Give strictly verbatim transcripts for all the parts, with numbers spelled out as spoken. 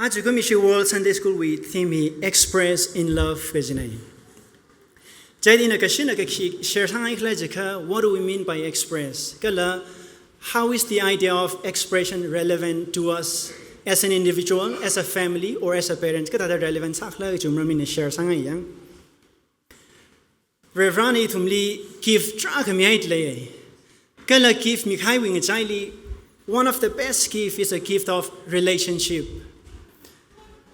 Aja kumi ishi World Sunday School Week theme hi Express in Love kajinei. Chieina kashina kakhi share sāngai khala jiakha, what do we mean by express? Kala, how is the idea of expression relevant to us as an individual, as a family, or as a parent? Kathāda relevant sākhala kaji maram eina share sāngai yang. Varivarana ithumli gift tarākha mihaida lei. Kala gift mikahaiwui ngachaili, one of the best gift is a gift of relationship.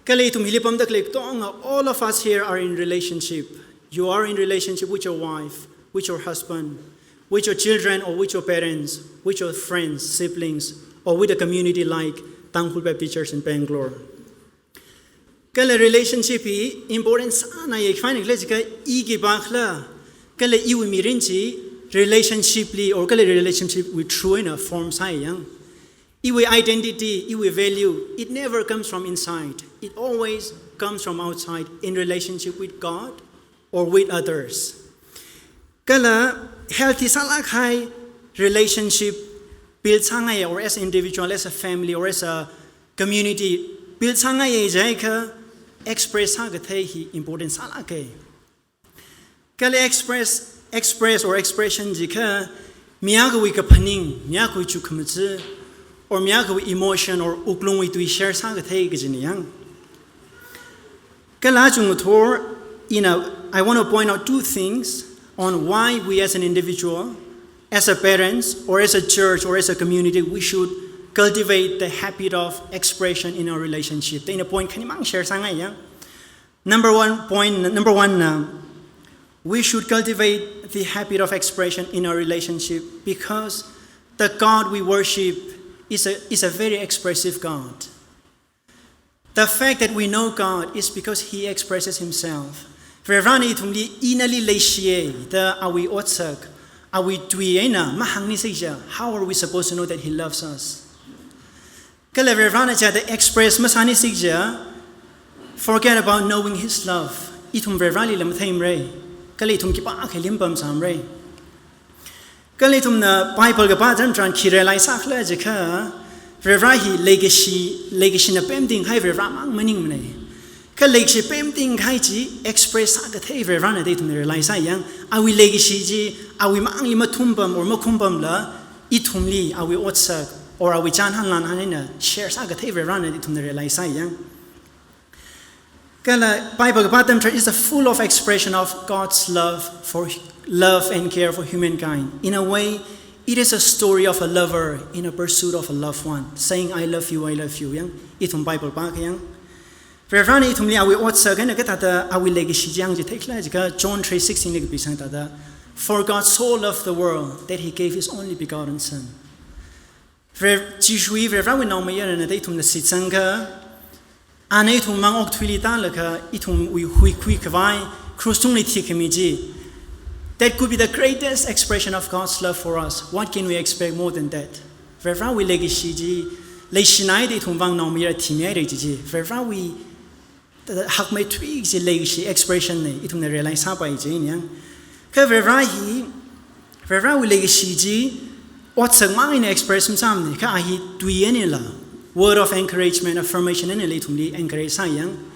Kala ithum hili pamda khalei katonga, all of us here are in relationship. You are in relationship with your wife, with your husband, with your children or with your parents, with your friends, siblings, or with a community like Tangkhul Baptist Church in Bangalore. Kala relationship hi important sānaiya, khiwuivang khala jiakha i khipākhala, kala iwui mirin chi relationship li or kala relationship wui through eina form sāi yang. Iwui identity, iwui value, it never comes from inside. It always comes from outside in relationship with God or with others. Kala healthy sālāk kahai relationship build sāngai, or as an individual, as a family, or as a community build sāngai jiakha, express sākathei hi important sālāka. Kala express, express or expression jiakha, mi akhawui kaphaning, mi akhawui chukkhamazā, or mi akhawui emotion or wuklungwui tui share sākathei kajinei yang. Kala chungthor ina, I want to point out two things on why we as an individual, as a parents, or as a church, or as a community, we should cultivate the habit of expression in our relationship. Chieina point khanimang share sāngai yang. Number one point, number one na, we should cultivate the habit of expression in our relationship because the God we worship is a, is a very expressive God. The fact that we know God is because He expresses Himself. Varivarana ithumli ina nali leishiya da awui otsak, awui tui eina mahāngmisai jiakha, how are we supposed to know that He loves us? Kala Varivarana chida express masāmisai jiakha, forget about knowing His love. Ithum Varivarali lam theimara. Kala ithum khipākha lim pamsāmara. Kala ithumna Bible kapā atam tharan khi realize sākhala jiakha, Varivara hi leikashi, leikashina pemting kahai Varivaramang maningmanei. Kala leikashi pemting kahai chi express sākathei Varivarana da ithumna realize sāi yang. Awui leikashi chi, awui mangli mathumpam or makhumpamla, ithumli awui otsak or awui chānhān lanhān eina share sākathei Varivarana da ithumna realize sāi yang. Kala Bible kapā atam tharan is a full of expression of God's love for, love and care for humankind. In a way, it is a story of a lover in a pursuit of a loved one, saying, "I love you, I love you," yang ithum Bible pākha yang. Varivarana ithumli awui otsak eina kathāda awui leikashi chi hāngchithei khala jiakha, John three sixteen li kapisang thāda, "For God so loved the world that He gave His only begotten Son." Vari-, Jishu hi Varivarawui naomayarana da ithumna shitsangakha, ana ithum mang okathuili tālaga ithumwui huikhui khavai cross tungli thikhami chi, that could be the greatest expression of God's love for us. What can we expect more than that? Varivarawui leikashi chi, leishinaida ithumwui vang naomayara thimihaira kaji chi, Varivarawui hakmeithui kaji leikashi expression nei, ithumna realize sāpai kaji yang. Kha Varivara hi, Varivarawui leikashi chi otsakmang eina express masāmanei, kha a hi tui einala, word of encouragement, affirmation einala ithumli encourage sāi yang.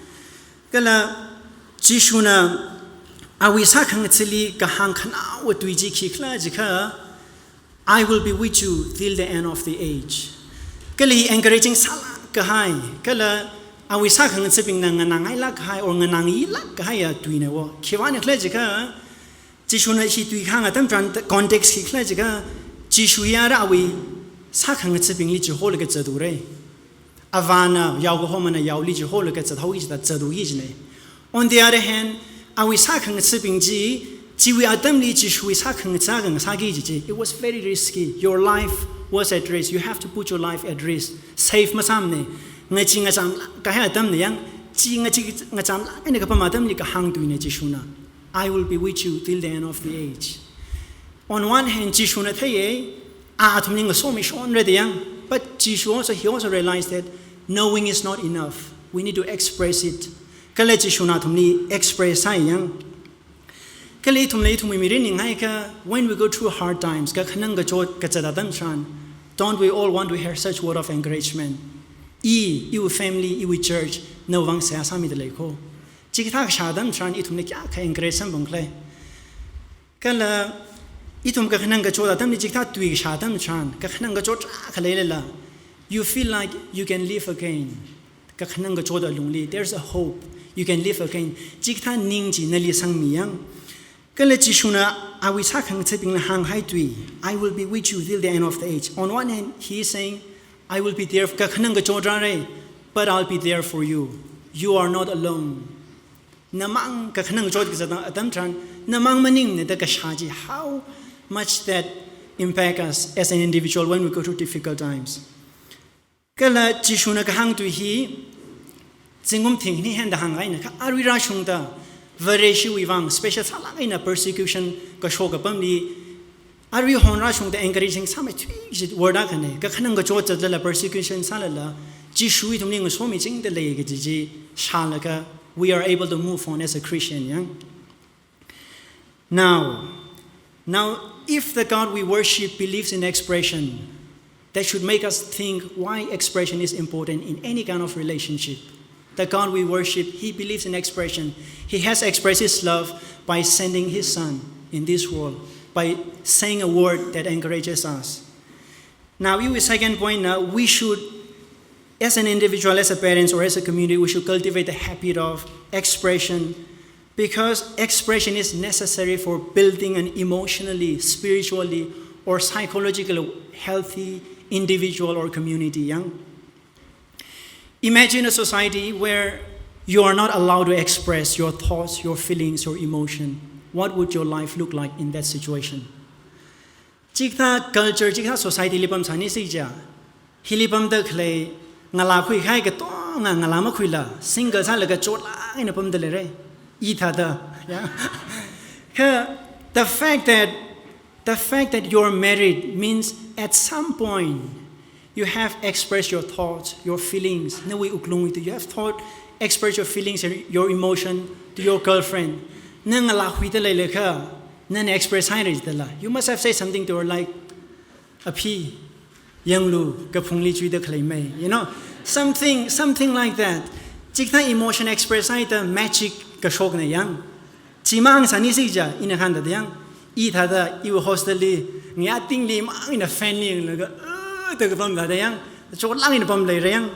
Kala Jishuna awui sākhangatha̱li kahāng khanaowa tui chi khikhala jiakha, "I will be with you till the end of the age." Kala hi encouraging sālāk kahai, kala awui sākhangatha̱bingna nganāngailāk kahai or nganāngilāk kahaiya tuina wo. Khiwuivang khala jiakha, Jishuna hi tui kahāng atam tharan context khikhala jiakha, Jishu hi ara awui sākhangatha̱bingli chiholaga zathaora. Avāna yaokahomana yaoli chiholaga zathao kajida zathaoki kajinei. On the other hand, awui sākhangatha̱bing chi, chiwui atamli Jishuwui sākhangatha̱ akha ngasāki kaji chi, it was very risky. Your life was at risk. You have to put your life at risk. Safe masāmanei. Ngachee ngachamlāk kahai atamna yang, chi ngachee ngachamlāk eina kapam atamli kahāng tuina Jishuna, "I will be with you till the end of the age." On one hand, Jishuna theiya, a athumli ngasomishonra da yang. But Jishu also, he also realized that knowing is not enough. We need to express it. Kala Jishuna athumli express sāi yang. Kala ithumla ithumwui mirin ninghaiakha, when we go through hard times, kakhanang kachot kazat atam tharan, don't we all want to hear such word of encouragement? I, iwui family, iwui church, nawui vang seihā sāmida lei kho. Chikathā kashā atam tharan ithumli kayākha encourage samphang khala. Kala ithum kakhanang kachot atamli chikathā tui kashā atam tharan, kakhanang kachot tarākha leilala, you feel like you can live again. Kakhanang kachot alungli, there's a hope. You can live again. Chikathā ning chi nali sangmi yang. Kala Jishuna awui sākhangatha̱bingli hānghai tui, "I will be with you till the end of the age." On one hand, he is saying, "I will be there," kakhanang kachot rāra, "but I'll be there for you. You are not alone." Namang kakhanang kachot kazat atam tharan, namang maningmana da kashā chi, how much that impact us as an individual when we go through difficult times. Kala Jishuna kahāng tui hi, zingkum thing hini hen da hāngngaina kha, arui rāshungda, Vareshiwui vang, special sālāk eina persecution kashok apamli, arui hon rāshungda encouraging sāmeithui kaji word akhana, kakhanang kachot zatlala persecution sālala, Jishu ithumli ngasomichingda lei kaji chi shālaga, we are able to move on as a Christian, yang. Now, now, if the God we worship believes in expression, that should make us think why expression is important in any kind of relationship. The God we worship, he believes in expression. He has expressed his love by sending his son in this world, by saying a word that encourages us. Now, iwui second point, now, we should, as an individual, as a parents, or as a community, we should cultivate the habit of expression, because expression is necessary for building an emotionally, spiritually, or psychologically healthy individual or community. Yang, imagine a society where you are not allowed to express your thoughts, your feelings, your emotion. What would your life look like in that situation? Chikathā culture, chikathā society li pamsāni si ja. Hili pamda khalei ngalā khuikahai katonga ngalā makhuila, single sālaga chotlāk eina pamda leira. I thāda, ya. Kha, the fact that, the fact that you're married means at some point you have expressed your thoughts, your feelings. Nawui wuklungwui tui, you have thought, expressed your feelings and your emotion to your girlfriend. Na ngalā khuida leilakha, nana express haira jidala, you must have said something to her like, "Aphi, yanglu, kaphungli chuida khalei mei." You know, something, something like that. Chikathā emotion express haida magic kashokna yang. Chi mang sāni si ja, ina khanda yang. I thāda, iwui hostel li, ngi atingli mang ina fan li laga, "Uh," da kapam thāda yang. Chotlāk eina pam leira yang.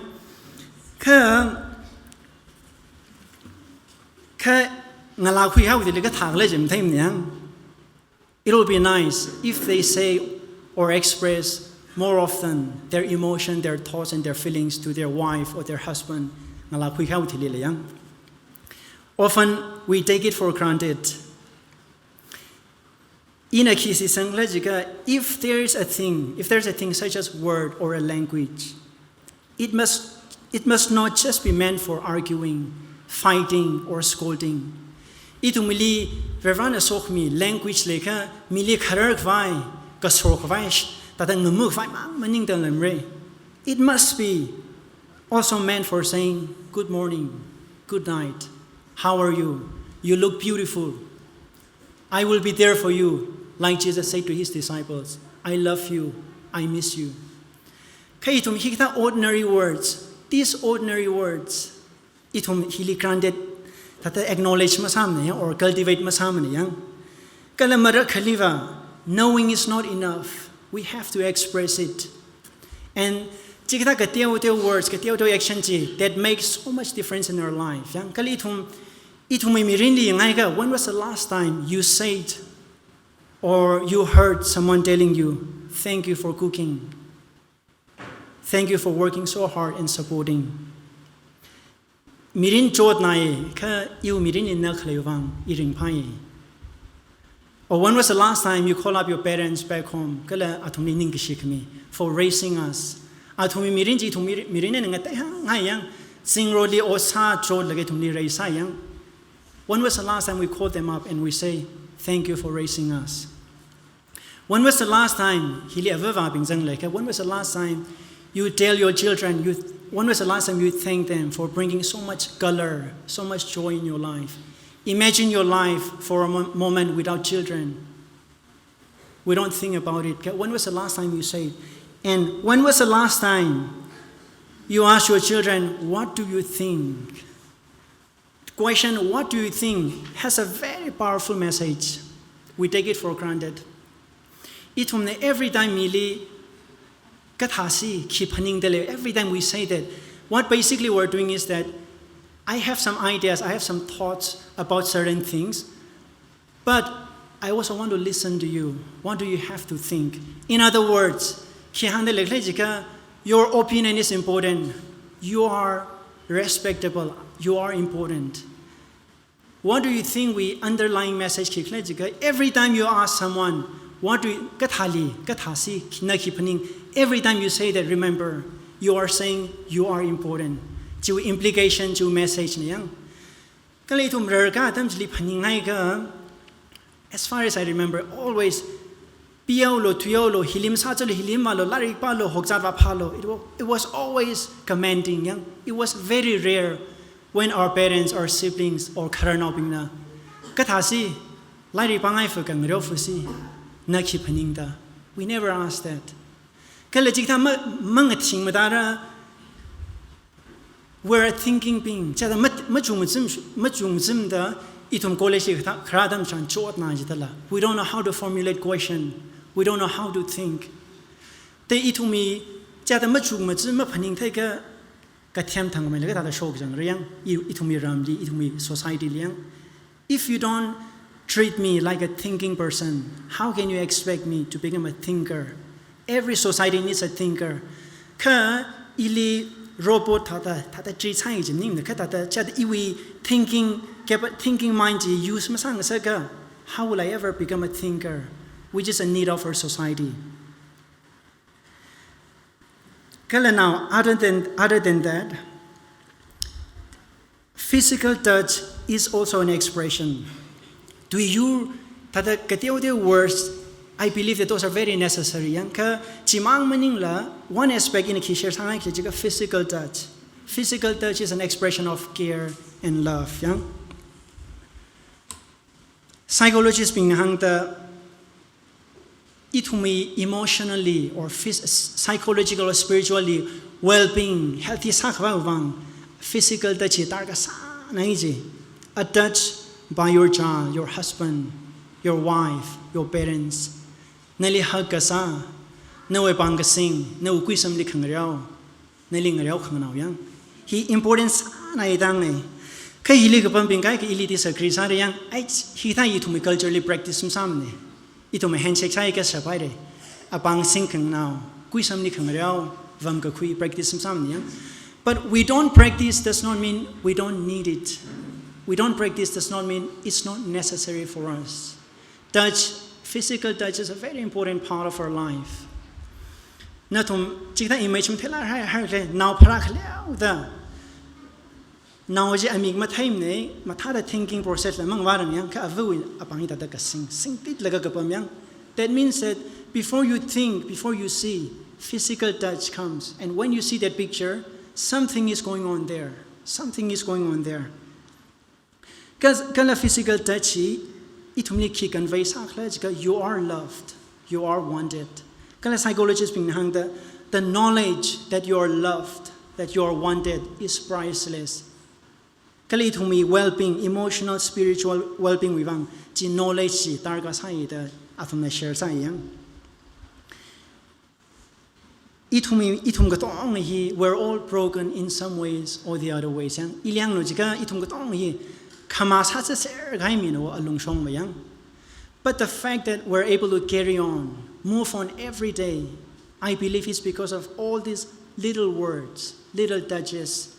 Kha, kha ngalā khuihaoda leikha thākhala jim theimana yang. It will be nice if they say or express more often their emotion, their thoughts, and their feelings to their wife or their husband. Ngalā khuikahai thili lei yang. Often we take it for granted. Ina khi shitsangkhala jiakha, if there is a thing, if there is a thing such as word or a language, it must, it must not just be meant for arguing, fighting, or scolding. Ithumli Varivarana sokhami language leikha, mili kharar khavai, kasor khavai, sh-, thāda ngamu khavai mang maningda lemra. It must be also meant for saying, "Good morning, good night, how are you? You look beautiful. I will be there for you," like Jesus said to his disciples, "I love you, I miss you." Kha ithum hikathā ordinary words, these ordinary words, ithum hili granted, thāda acknowledge masāmana yang, or cultivate masāmana yang. Kala marakhaliva, knowing is not enough. We have to express it. And chikathā kateoteo words, kateoteo action chi, that makes so much difference in our life. Yang, kala ithum, ithumwui mirinli yangakha, when was the last time you said or you heard someone telling you, "Thank you for cooking. Thank you for working so hard and supporting." Mirin chotnai, kha iwui mirin ina khaleiwui vang, i ringphai. Or when was the last time you call up your parents back home, kala athumli ningkashi khami, for raising us? Athumwui mirin chi ithum mir-, mirin eina ngateihānghai yang, zingroli ot sāchotlaga ithumli reisai yang. When was the last time we called them up and we say, "Thank you for raising us"? When was the last time, hili avāvabing zanglaga, when was the last time you tell your children, you, when was the last time you thank them for bringing so much color, so much joy in your life? Imagine your life for a mo-, moment without children. We don't think about it. When was the last time you said? And when was the last time You ask your children, "What do you think?" Question, "What do you think?" has a very powerful message. We take it for granted. Ithumna every time mili, "Kathāsi, khi phaningdalei," every time we say that, what basically we're doing is that, "I have some ideas, I have some thoughts about certain things, but I also want to listen to you. What do you have to think?" In other words, khi hāngdalei khala jiakha, "Your opinion is important. You are respectable. You are important." What do you think we underlying message khi khala jiakha, every time you ask someone, "What do you, kathāli, kathāsi, na khi phaning?" Every time you say that, remember, you are saying you are important. Chiwui implication, chiwui message na yang. Kala ithum rarkā atam chili phaninghaiakha, as far as I remember, always, "Pihaolu, thuihaolu, hili masāchālu, hili mavālu, lairik pālu, hokzat vāphālu." It wa-, it was always commanding, yang. It was very rare when our parents or siblings or khararnaobingna, "Kathāsi, lairik pāngai fu, khangareo fusi, na khi phaningda." We never ask that. Kala chikathā ma-, mangathing mathāra, we're a thinking being. Chithāda ma-, machung machim, machung machimda ithum college li kharā, kharā atam chitharan chotna jidala. We don't know how to formulate question. We don't know how to think. Te ithumwui chithāda machung machim, maphaningtheiakha, kathem thangmeilāk kathāda shokzangra yang, i-, ithumwui ramli, ithumwui society li yang. "If you don't treat me like a thinking person, how can you expect me to become a thinker?" Every society needs a thinker. Kha ili robot thāda, thāda treat sāi ji maningmana, kha thāda chithāda iwui thinking, capa-, thinking mind chi use masāngasakha, how will I ever become a thinker, which is a need of our society? Kala now, other than, other than that, physical touch is also an expression. Tuiyur, thāda kateoteo words, I believe that those are very necessary, yang. Kha chimang maningla, one aspect ina khi share sāngai khala jiakha physical touch. Physical touch is an expression of care and love, yang. Psychologist bingna hāngda, ithumwui emotionally or phys-, psychological or spiritually well-being, healthy sākhavai vang, physical touch hi darkar sānai ji. A touch by your child, your husband, your wife, your parents. Nali hug kasā, nawui pāng kasing, nawui kuisamli khangareo, nali ngareo khanganao yang. Hi important sānai dang e. Kha hili kapambing kaikha ili disagree sāra yang, ai, hithā ithumwui culture li practice masāmane. Ithum handshake sāi kasā paire. Apāng sing khanganao, kuisamli khangareo, vam kakhui practice masāmane yang. But we don't practice does not mean we don't need it. We don't practice does not mean it's not necessary for us. Touch, physical touch is a very important part of our life. Nathum, chikathā image matheilāk hai, hai le, nao pharā khaleoda. Nao chi amik matheimane, mathāda thinking process la mangvāra yang, kha avawui apāng hithāda kasing, singtitlaga kapam yang. That means that before you think, before you see, physical touch comes. And when you see that picture, something is going on there. Something is going on there. Kas-, kala physical touch hi, ithumli khi convey sākhala jiakha, you are loved, you are wanted. Kala psychologist bingna hāngda, the knowledge that you are loved, that you are wanted is priceless. Kala ithumwui well-being, emotional, spiritual well-being wui vang, chi knowledge chi darkar sāi da athumna share sāi yang. Ithum, ithum katonga hi, we're all broken in some ways or the other ways, yang. Ili hānglu jiakha ithum katonga hi, khamā sāsāser kahai mina alungshong mayang. But the fact that we're able to carry on, move on every day, I believe is because of all these little words, little touches,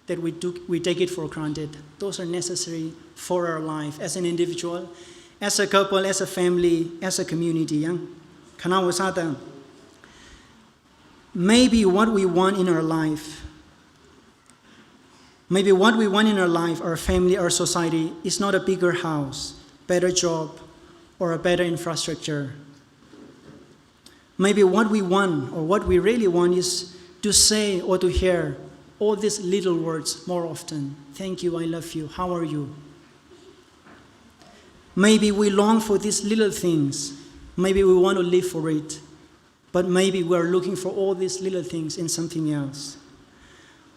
that we took, we take it for granted. Those are necessary for our life as an individual, as a couple, as a family, as a community, yang. Khanaowa sāda, maybe what we want in our life, maybe what we want in our life, our family, our society, is not a bigger house, better job, or a better infrastructure. Maybe what we want or what we really want is to say or to hear all these little words more often. "Thank you, I love you, how are you?" Maybe we long for these little things. Maybe we want to live for it. But maybe we are looking for all these little things in something else.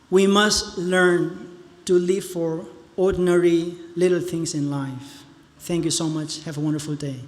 We must learn to live for ordinary little things in life. Thank you so much. Have a wonderful day.